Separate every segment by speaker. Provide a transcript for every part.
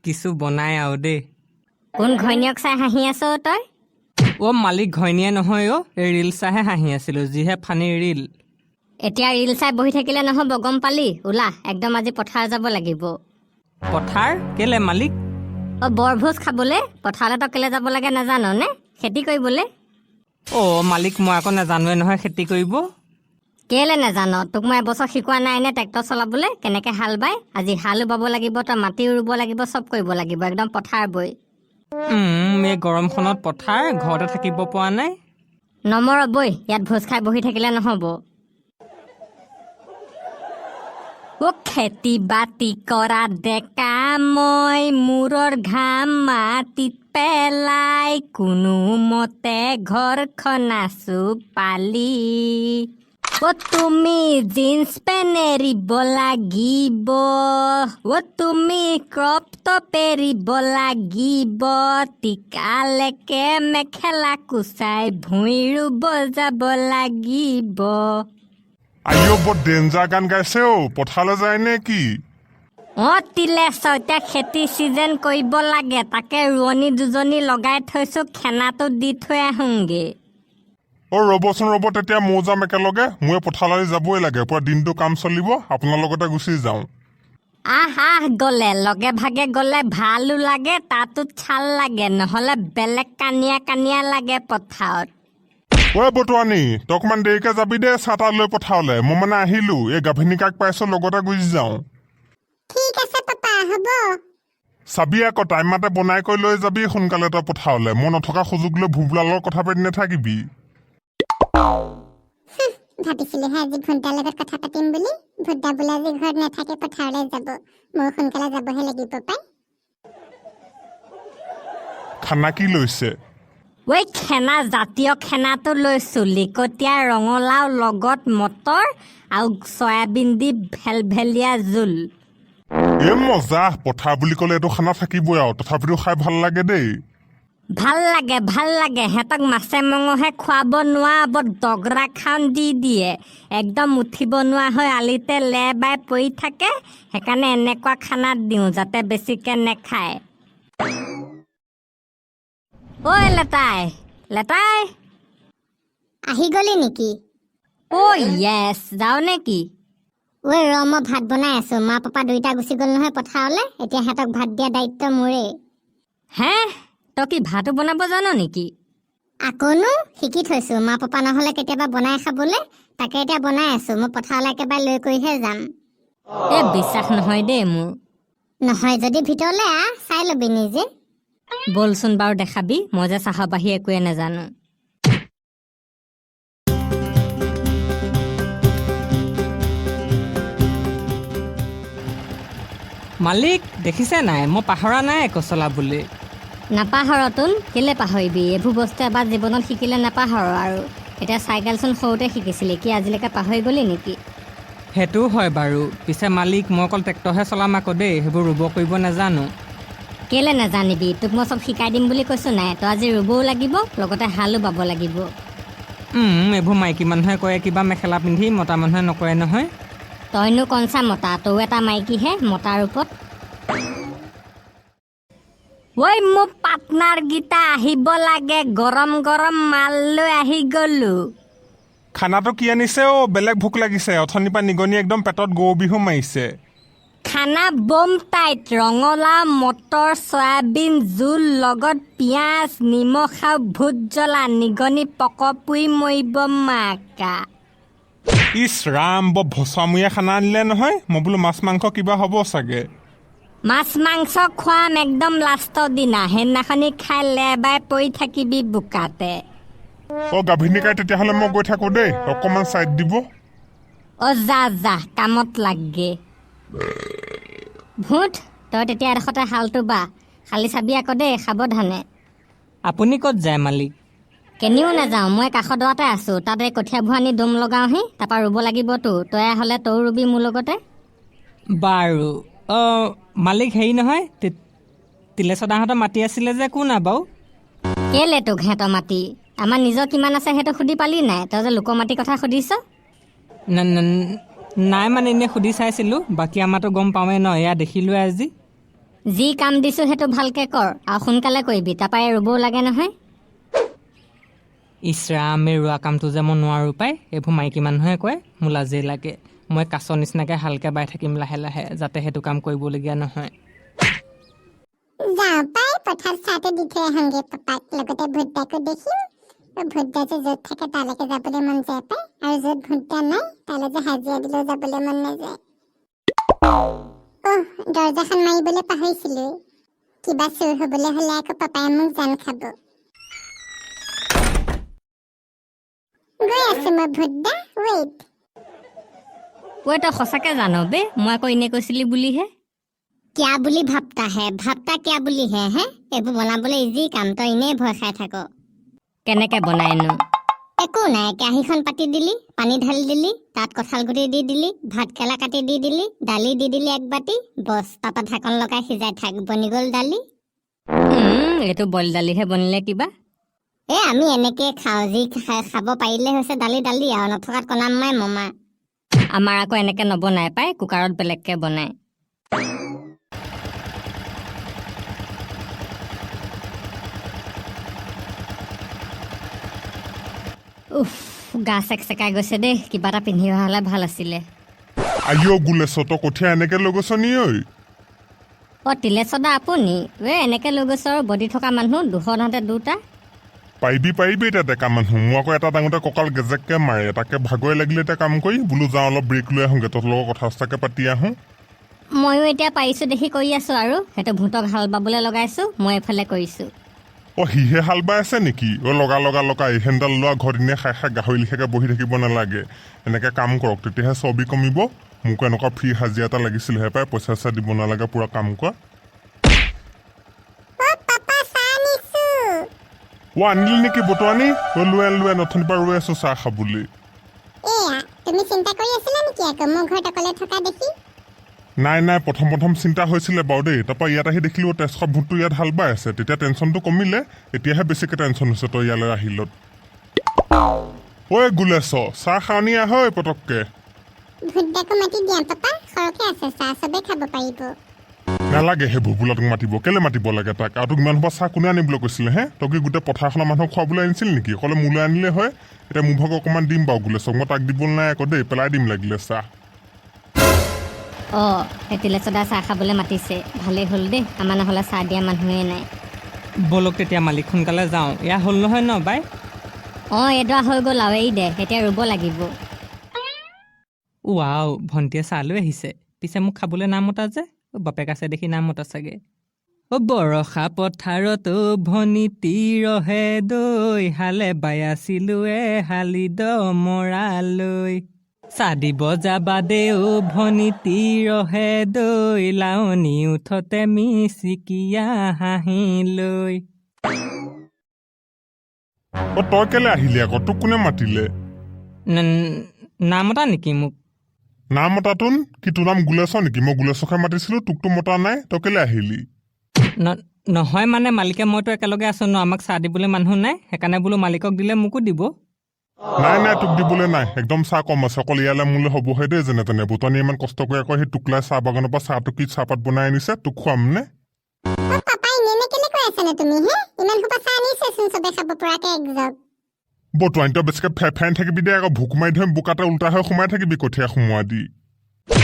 Speaker 1: কিছু বনাই আৰু দেই।
Speaker 2: কোন ঘৈণীয়েক চাই হাঁহি আছ অ' তই?
Speaker 1: অ' মালিক, ঘৈণীয়ে নহয় অ', এই ৰীল চাইহে হাঁহি আছিলোঁ, যিহে ফানী ৰীল।
Speaker 2: এতিয়া ৰীল চাই বহি থাকিলে নহ'ব, গম পালি? ওলা, একদম আজি পথাৰ যাব লাগিব।
Speaker 1: পথাৰ কেলে মালিক?
Speaker 2: অ' বৰভোজ খাবলৈ। পথাৰলৈ তই কেলে যাব লাগে নাজান নে? খেতি কৰিবলৈ।
Speaker 1: অ' মালিক, মই আকৌ নাজানোৱে নহয় খেতি কৰিব।
Speaker 2: কেলে নাজান? তোক মই এবছৰ শিকোৱা নাই নে ট্ৰেক্টৰ চলাবলৈ, কেনেকে হাল বাই? আজি হালো বাব লাগিব, তই মাটিও ৰুব লাগিব, চব কৰিব লাগিব, একদম পথাৰ বৈ।
Speaker 1: এই গৰমখনত পথাৰ? ঘৰতে থাকিব পৰা নাই।
Speaker 2: নমৰ বৈ, ইয়াত ভোজ খাই বহি থাকিলে নহ'ব। অ খেতি বাতি কৰা ডেকা মই, মূৰৰ ঘাম মাটিত পেলাই কোনোমতে ঘৰখন আছো পালি। অ তুমি জিন্স পেণ্ট এৰিব লাগিব, অ তুমি ক্ৰপ টপ এৰিব লাগিব, টিকালেকে মেখেলা কোচাই ভূঁই ৰুব যাব লাগিব।
Speaker 3: আইঅ, বৰ ডেঞ্জাৰ গান গাইছে অ', পথাৰলৈ যায় নে কি?
Speaker 2: অ তিলেছ, এতিয়া খেতি চিজন, কৰিব লাগে। তাকে ৰোৱনী দুজনী লগাই থৈছো, খানাটো দি থৈ আহোংগে।
Speaker 3: অ' ৰ'বচোন ৰ'ব, তেতিয়া ময়ো যাম একেলগে। মই পথাৰলৈ যাবই লাগে, পুৰা দিনটো কাম চলিব, আপোনাৰ লগতে গুচি যাওঁ।
Speaker 2: আহ আহ, গলে লগে ভাগে গলে ভালো লাগে, তাতো ছাল লাগে, নহলে বেলেগ কানিয়া কানিয়া লাগে পথাৰত।
Speaker 3: ঐ বতুৱানী, তই অকণমান দেৰিকে যাবি দেই চাহ তাহ লৈ পথাৰলৈ। মই মানে আহিলো, এই গাভিনীকাক পাইছো, লগতে গুচি যাওঁ।
Speaker 4: ঠিক আছে পাপা, হ'ব।
Speaker 3: চাবি আকৌ, টাইম মতে বনাই কৰি লৈ যাবি সোনকালে তই পথাৰলৈ। মই নথকা সুযোগ লৈ ভোবলালৰ লগত কথা পাতি নাথাকিবি।
Speaker 4: ভাবিছিলোহে আজি ভুন্টাৰ লগত কথা পাতিম বুলি, ভুট্টা বোলে আজি ঘৰত নাথাকে, পথাৰলৈ যাব। ময়ো সোনকালে যাবহে লাগিব পাই।
Speaker 3: খানা কি লৈছে?
Speaker 2: ঐ খেনা, জাতীয় খেনাটো লৈছো, লিকটীয়া ৰঙালাও, লগত মটৰ আৰু চয়াবিন দি ভেলভেলীয়া জোল।
Speaker 3: এ মজা, পথাৰ বুলি ক'লে এইটো খানা থাকিবই আৰু। তথাপিতো খাই ভাল লাগে দেই।
Speaker 2: ভাল লাগে, ভাল লাগে। সিহঁতক মাছে মঙহে খুৱাব নোৱাৰা, বৰ দগৰা খান দি দিয়ে, একদম উঠিব নোৱাৰা হৈ আলিতে লেবাই পৰি থাকে। সেইকাৰণে এনেকুৱা খানাত দিওঁ যাতে বেছিকে নেখায়। ঐ লেটাই, লেটাই।
Speaker 4: আহি গলি নেকি?
Speaker 2: ঐ য়েছ, যাওঁ নে কি?
Speaker 4: ঐ ৰ, মই ভাত বনাই আছো। মা পাপা দুয়োটা গুচি গ'ল নহয় পথাৰলৈ, এতিয়া সিহঁতক ভাত দিয়া দায়িত্ব মোৰেই।
Speaker 2: হে, তই কি ভাতো বনাব জান নেকি?
Speaker 4: আকৌনো, শিকি থৈছো, মা পাপা নহ'লে কেতিয়াবা বনাই খাবলৈ। তাকে এতিয়া বনাই আছো। মই পথাৰলৈ একেবাৰে লৈ কৰিহে যাম।
Speaker 2: এ বিশ্বাস নহয় দেই মোৰ।
Speaker 4: নহয় যদি ভিতৰলৈ আহ, চাই ল'বি নিজে।
Speaker 2: ব'লচোন বাৰু, দেখাবি। মই যে চাহৰ বাহিৰে একোৱে নাজানো।
Speaker 1: মালিক, দেখিছে নাই, মই পাহৰা নাই একো চলাবলৈ।
Speaker 2: নাপাহৰতোন, কেলে পাহৰিবি? এইবোৰ বস্তু এবাৰ জীৱনত শিকিলে নাপাহৰ আৰু। এতিয়া চাইকেলচোন সৰুতে শিকিছিলি, কি আজিলৈকে পাহৰি গ'লি নেকি?
Speaker 1: সেইটোও হয় বাৰু। পিছে মালিক, মই অকল ট্ৰেক্টৰহে চলাম আকৌ দেই, সেইবোৰ ৰুব কৰিব নাজানো।
Speaker 2: কেলে নাজানিবি? তোক মই চব শিকাই দিম বুলি কৈছো নাই? তই আজি ৰুবও লাগিব, লগতে হালো বাব লাগিব।
Speaker 1: এইবোৰ মাইকী মানুহে কৰে কিবা মেখেলা পিন্ধি, মতা মানুহে নকৰে নহয়।
Speaker 2: তইনো কনচা মতা? তয়ো এটা মাইকীহে মতাৰ ৰূপত। ঐ মোৰ পাৰ্টনাৰ গীতা আহিব লাগে, গৰম গৰম মাল লৈ আহি গলো।
Speaker 3: খানাটো কি আনিছে অ'? বেলেগ ভোক লাগিছে, অথনিৰ পৰা নিগনি একদম পেটত গৰু বিহু মাৰিছে।
Speaker 2: খানা বম টাইট, ৰঙালাও মটৰ চয়াবিন জোল, লগত পিঁয়াজ, নিমখ আৰু ভোট জ্বলা। নিগনি পকপুৰি মৰিব মাকা।
Speaker 3: ইছ ৰাম, বৰ ভচুৱামূৰীয়া খানা আনিলে নহয়। মই বোলো মাছ মাংস কিবা হ'ব চাগে।
Speaker 2: মাছ মাংস খুৱাম একদম লাষ্টৰ দিনা, সেইদিনাখনি খাই লেবাই পৰি থাকিবি বোকাতে।
Speaker 3: অ' গাভিনীকাই, তেতিয়াহ'লে মই গৈ থাকো দেই, অকণমান চাইড দিব।
Speaker 2: অ যা যা, কামত লাগগে। ভূত, তই তেতিয়া এডোখৰতে হালটো বা, খালি চাবি আকৌ দেই, সাৱধানে।
Speaker 1: আপুনি ক'ত যায় মালিক?
Speaker 2: কেনিও নাযাওঁ, মই কাষৰ দৰাতে আছো। তাতে কঠীয়াবোৰ আনি দম লগাওহি, তাৰপৰা ৰুব লাগিবতো। তই হ'লে তয়ো ৰুবি মোৰ লগতে।
Speaker 1: বাৰু। অঁ মালিক, হেৰি নহয়, তিলেচদাহঁতৰ মাতি আছিলে যে, কোন আৰু বাৰু?
Speaker 2: কেলে তোক সিহঁতৰ মাটি? আমাৰ নিজৰ কিমান আছে সেইটো সুধি পালি নাই? তই যে লোকৰ মাটিৰ কথা সুধিছ।
Speaker 1: নাই মানে এনেই সুধি চাইছিলোঁ, বাকী আমাৰতো গম পাওঁৱেই ন, এয়া দেখিলোৱে আজি।
Speaker 2: যি কাম দিছোঁ সেইটো ভালকে কৰ আৰু সোনকালে কৰিবি, তাৰপৰা এই ৰুবও লাগে নহয়।
Speaker 1: ইছ ৰাম, এই ৰোৱা কামটো যে মই নোৱাৰোঁ পাই, এইবোৰ মাইকী মানুহে কয়, মোৰ লাজেই লাগে। মই কাছৰ নিচিনাকৈ হালকে বাই থাকিম লাহে লাহে, যাতে সেইটো কাম কৰিবলগীয়া নহয়।
Speaker 4: যাওঁ পাই, পথাৰত চাহটো দি থৈ আহোঁগে পাপাক, লগতে ভূতদাকো দেখিম। ভূতদা যে য'ত থাকে তালৈকে যাবলৈ মন যায় পাই, আৰু য'ত ভূতদা নাই তালৈ যে হাজিৰা দিলেও যাবলৈ মন নাযায়। অহ, দৰ্জাখন মাৰিবলৈ পাহৰিছিলোৱেই, কিবা চুৰ হ'বলৈ হ'লে আকৌ পাপাই মোক জান খাব। গৈ আছো মই ভূতদা, ৱেইট।
Speaker 2: ঐ তই সঁচাকে জান বে, মই আকৌ এনেই কৈছিলি বুলিহে। কিয়া বুলি ভাবতা হে, ভাবতা কিয়া বুলি হে হে, এইবোৰ বনাবলৈ ইজি কাম, তই এনেই ভয় খাই থাক। কেনেকে বনাইনো? একো নাই, কেৰাহীখন পাতি দিলি, পানী ঢালি দিলি, তাত কঁঠাল গুটি দি দিলি, ভাত কেৰেলা কাটি দি দিলি, দালি দি দিলি এক বাতি, বছ, তাৰপৰা ঢাকন লগাই সিজাই থাক, বনি গ'ল দালি। এইটো বইল দালিহে বনিলে কিবা। এ আমি এনেকে খাওঁ, যি খাব পাৰিলে হৈছে দালি দালি আৰু, নথকাত কণাম মাই মমা। আমাৰ আকৌ এনেকে নবনাই পাই, কুকাৰত বেলেগকে বনায়। উফ, গা চেকচেকাই গৈছে দেই, কিবা এটা পিন্ধি অহা হ'লে ভাল আছিলে।
Speaker 3: আইঅ গুলেছ, তই কঠীয়া এনেকে লৈ গৈছ নি ঐ?
Speaker 2: অ তিলেচদা আপুনি ৱে এনেকে লৈ গৈছ আৰু, বডি থকা মানুহ 200 ধাতে দুটা।
Speaker 3: পাৰিবি পাৰিবি, এতিয়া ডেকা মানুহ। মোৰ আকৌ এটা ডাঙৰতে কঁকাল গেজেককে মাৰে, তাকে ভাগৰে লাগিলে এতিয়া কাম কৰি বোলো যাওঁ অলপ ব্ৰেক লৈ আহোঁগে, তহঁতৰ লগত কথা চথাকে পাতি আহোঁ।
Speaker 2: ময়ো এতিয়া পাৰিছোঁ দেখি কৰি আছোঁ আৰু, সেইটো ভূতক হাল বাবলৈ লগাইছোঁ, মই এইফালে কৰিছোঁ।
Speaker 3: অ সিহে হাল বাই আছে নেকি? অ লগা লগা লগা, এইহেনডাল লোৱা ঘৰত এনেই খাই খাই গাহৰি লেখীয়াকৈ বহি থাকিব নালাগে, এনেকৈ কাম কৰক তেতিয়াহে চৰ্বি কমিব। মোকো এনেকুৱা ফ্ৰী হাজিৰা এটা লাগিছিলহে পাই, পইচা চইচা দিব নালাগে, পূৰা কাম কৰা।
Speaker 4: অ পাপা চাহ আনিছো।
Speaker 3: অ আনিলি নেকি বটোৱানি? অ লৈ আন লৈ আন, অথনিৰ পৰা ৰৈ আছোঁ চাহ খাবলৈ।
Speaker 4: এয়া তুমি চিন্তা কৰি আছিলা নেকি আকৌ মোৰ ঘৰত অকলে থকা দেখি?
Speaker 3: নাই নাই, প্ৰথম প্ৰথম চিন্তা হৈছিলে বাৰু দেই, তাৰপৰা ইয়াত আহি দেখিলোঁ তেজখোৱা ভূতটো ইয়াত হাল বাই আছে, তেতিয়া টেনশ্যনটো কমিলে, এতিয়াহে বেছিকৈ টেনশ্যন হৈছে তই ইয়ালৈ আহিলত। ঐ গুলেছ, চাহ খাৱনি আহ ঐ পটককে।
Speaker 4: ভূতদাকো মাতি দিয়া পাপা, সৰহকে আছে চাহ, চবে খাব পাৰিব।
Speaker 3: নালাগে সেই ভুবুলা তোক মাতিব, কেলে মাতিব লাগে তাক? আৰু তোক ইমান সোপা চাহ কোনে আনিবলৈ কৈছিলে হে? তই কি গোটেই পথাৰখনৰ মানুহক খুৱাবলৈ আনিছিল নেকি? অকলে মোলৈ আনিলে হয়, এতিয়া মোৰ ভাগৰ অকণমান দিম বাৰু গুলেছক, মই তাক দিবলৈ নাই আকৌ দেই, পেলাই দিম লাগিলে চাহ।
Speaker 2: অ সেই তিলেচদা চাহ খাবলৈ মাতিছে, ভালেই হ'ল দেই, আমাৰ নহ'লে চাহ দিয়া মানুহেই নাই।
Speaker 1: ব'লক তেতিয়া মালিক, সোনকালে যাওঁ, এয়া হ'ল নহয় ন বাই?
Speaker 2: অ এইডৰা হৈ গ'ল আৰু, এৰি দে, এতিয়া ৰুব লাগিব।
Speaker 1: ৱাও, ভণ্টিয়ে চাহ লৈ আহিছে, পিছে মোক খাবলৈ নাম মতা যে, বাপেক আছে দেখি নাম মতা চাগে। অ বৰষা পথাৰতো ভনী তিৰহে দৈ, হালে বাই আছিলো এ হালি দমৰালৈ, চাহ দিব যাবা দেও ভনী তিৰহে দৈ, লাৱনি উঠতে মিচিকিয়া হাঁহি লৈ।
Speaker 3: অ তই কেলে আহিলি আকৌ, তোক কোনে মাতিলে?
Speaker 1: নাম মতা নেকি মোক?
Speaker 3: নাম মতাটোন কি, তোৰ নাম গুলেছ নেকি? মই গুলেছকহে মাতিছিলো, তোকতো মতা নাই, তই কেলে আহিলি?
Speaker 1: নহয় মানে মালিকে মইতো একেলগে আছো ন, আমাক চাহ দিবলৈ মানুহ নাই, সেইকাৰণে বোলো মালিকক দিলে মোকো দিব।
Speaker 3: নাই নাই, তোক দিবলৈ নাই, একদম চাহ কম আছে, অকল ইয়ালৈ মোলৈ হ'বহে দেই যেনে তেনে। বুটনি ইমান কষ্ট কৰি আকৌ সেই টোকলাই চাহ বাগানৰ পৰা চাহ টুকি চাহপাত বনাই আনিছে, তোক খুৱাম নে?
Speaker 4: অ পাপা এনেই কেলে কৈ আছানো তুমি হে? ইমান সোপা চাহ আনিছেচোন চবে খাব পৰাকে এক জগ।
Speaker 3: বটোৱানি তই বেছিকৈ ফেৰ ফেৰাই থাকিবি দে আকৌ, ভোক মাৰি ধৰিম, বোকাতে উল্টা হৈ সোমাই থাকিবি কঠীয়া সোমোৱা দি।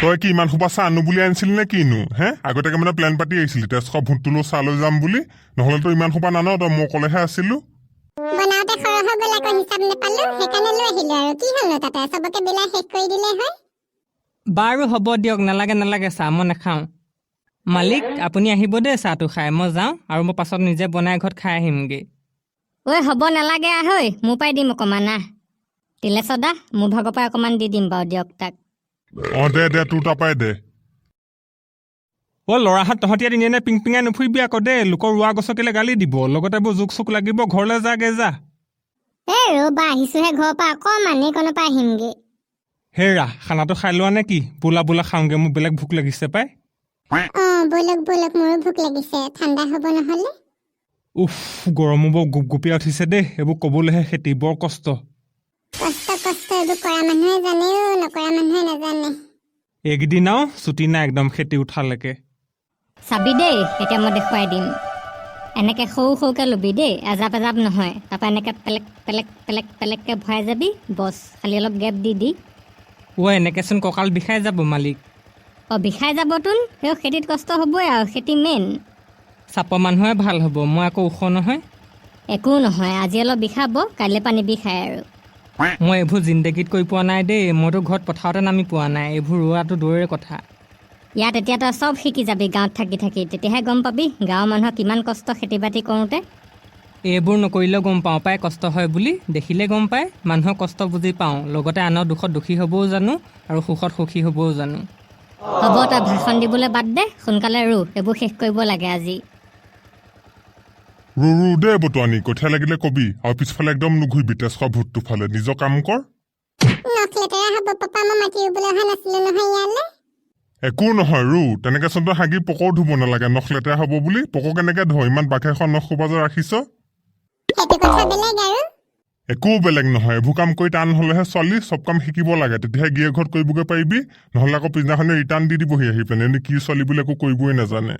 Speaker 3: তই কি ইমান সোপা চাহ আনো বুলি আনিছিলি নে কিনো হে? আগতীয়াকৈ মানে প্লেন পাতি আহিছিলি তেজখোৱা ভূতটোলৈও চাহ লৈ যাম বুলি, নহ'লেতো ইমান সোপা নান, তই মই অকলেহে আছিলো।
Speaker 4: বনাওঁতে সৰহ হৈ গ'ল আকৌ, হিচাপ নেপালো, সেইকাৰণে লৈ আহিলো আৰু, কি হ'লনো তাতে, চবকে বিলাই শেষ কৰি দিলে হয়।
Speaker 1: বাৰু হ'ব দিয়ক, নালাগে নালাগে চাহ মই নাখাওঁ। মালিক আপুনি আহিব দেই চাহটো খাই, মই যাওঁ আৰু মই পাছত নিজে বনাই ঘৰত খাই আহিমগৈ।
Speaker 2: ঐ হ'ব নালাগে আহ ঐ, মোৰ পৰাই দিম অকণমান আহ। তিলেচদা মোৰ ভাগৰ পৰাই অকণমান দি দিম বাৰু দিয়ক তাক।
Speaker 3: অ দে দে, তোৰ তাৰপৰাই দে।
Speaker 1: অ ল'ৰাহঁত তহঁতি ইয়াত এনেই পিং পিঙাই নুফুৰিবি আকৌ দেই, লোকৰ ৰোৱা গছকিলে গালি দিব, লগতে এইবোৰ জোক চোক লাগিব, ঘৰলৈ যাগে যা।
Speaker 4: এ ৰ'বা, আহিছোহে ঘৰৰ পৰা, অকণমান এইকণৰ পৰা আহিমগে।
Speaker 1: হেৰা খানাটো খাই লোৱা নে কি? বোলা বোলা খাওঁগে, মোৰ বেলেগ ভোক লাগিছে পাই।
Speaker 4: অ ব'লক ব'লক, মোৰো ভোক লাগিছে, ঠাণ্ডা হ'ব নহ'লে।
Speaker 1: উফ গৰমো বৰ গুপগুপীয়া উঠিছে দেই, এইবোৰ ক'বলৈহে খেতি বৰ কষ্ট।
Speaker 4: কষ্ট কষ্ট এইবোৰ কৰা মানুহে জানেও, নকৰা মানুহে নাজানে।
Speaker 1: এইকেইদিন আৰু ছুটি নাই একদম খেতি উঠালৈকে।
Speaker 2: চাবি দেই, এতিয়া মই দেখুৱাই দিম। এনেকৈ সৰু সৰুকৈ ল'বি দেই, এজাপ এজাপ নহয়। তাৰপৰা এনেকৈ পেলেক পেলেক পেলেক পেলেককৈ ভৰাই যাবি, বছ। খালি অলপ গেপ দি দি।
Speaker 1: অ', এনেকৈচোন কঁকাল বিষাই যাব মালিক।
Speaker 2: অঁ, বিষাই যাবতোন। সেই খেতিত কষ্ট হ'বই আৰু, খেতি মেইন।
Speaker 1: চাপৰ মানুহে ভাল হ'ব, মই আকৌ ওখ নহয়।
Speaker 2: একো নহয়, আজি অলপ বিষাব, কাইলৈ পৰা নিবিষায় আৰু।
Speaker 1: মই এইবোৰ জিন্দেগীত কৰি পোৱা নাই দেই। মইতো ঘৰত পথাৰতে নামি পোৱা নাই, এইবোৰ ৰোৱাটো দূৰৰে কথা।
Speaker 2: ইয়াত এতিয়া তই চব শিকি যাবি গাঁৱত থাকি থাকি। তেতিয়াহে গম পাবি গাঁৱৰ মানুহৰ কিমান কষ্ট খেতি বাতি কৰোঁতে।
Speaker 1: এইবোৰ নকৰিলেও গম পাওঁ পাই কষ্ট হয় বুলি। দেখিলে গম পায়, মানুহৰ কষ্ট বুজি পাওঁ। লগতে আনৰ দুখত দুখী হ'বও জানো আৰু সুখত সুখী হ'বও জানো।
Speaker 2: হ'ব, তই ভাষণ দিবলৈ বাদ দে, সোনকালে ৰু। এইবোৰ শেষ কৰিব লাগে আজি।
Speaker 3: ৰু ৰু দেই বতুৱানী, কঠীয়া লাগিলে কবি। আৰু পিছফালে একদম নুঘূৰিবি, তেজখোৱা ভূতটো ফালে নিজৰ কাম কৰ।
Speaker 4: নখ লেতেৰা হ'ব পাপা, মই মাটি ৰুবলৈ অহা নাছিলো নহয় ইয়ালৈ।
Speaker 3: একো নহয়, ৰু। তেনেকে চোন তই হাগি পকও ধুব নালাগে নখ লেতেৰা হ'ব বুলি। পক কেনেকে ধ? ইমান বাঘে খোৱা নখ সোপা যে ৰাখিছ।
Speaker 4: সেইটো কথা বেলেগ আৰু।
Speaker 3: একো বেলেগ নহয়। এইবোৰ কাম কৰি টান হ'লেহে ছোৱালী চব কাম শিকিব লাগে, তেতিয়াহে গিৰিয়েক ঘৰত কৰিবগৈ পাৰিবি। নহ'লে আকৌ পিছদিনাখনে ৰিটাৰ্ণ দি দিবহি আহি পিনে, এনে কি ছোৱালী বুলি একো কৰিবই নাজানে।